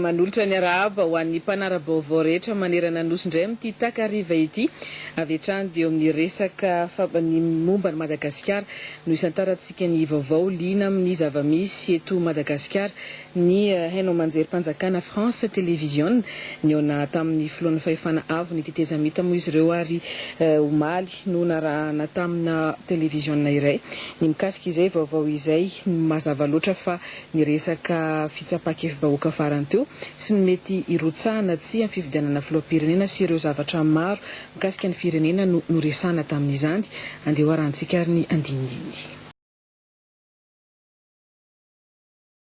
Manolotra ny arahaba ho an'ny mpanara-baovao rehetra manerana ny Nosy indray amin'ity takariva ity. Avy hatrany dia eo amin'ny resaka ny momba an'i Madagasikara no isantarantsika ny vaovao liana amin'ny zava-misy eto Madagasikara. Ny haino aman-jerim-panjakana France Télévision nihaona tamin'ny filohan'ny fahefana avo ny tetezamita moa izy ireo ary omaly no narahana tamina televiziona iray ny mikasika izay vaovao izay. Mazava loatra fa ny resaka fitsapan-kevi-bahoaka farany teo sy ny mety hirotsahana tsia amin'ny fifidianana filoham-pirenena sy ireo zavatra maro mikasika ny firenena no noresahana tamin'izany. Andeha ho arahantsika ary ny andinindininy.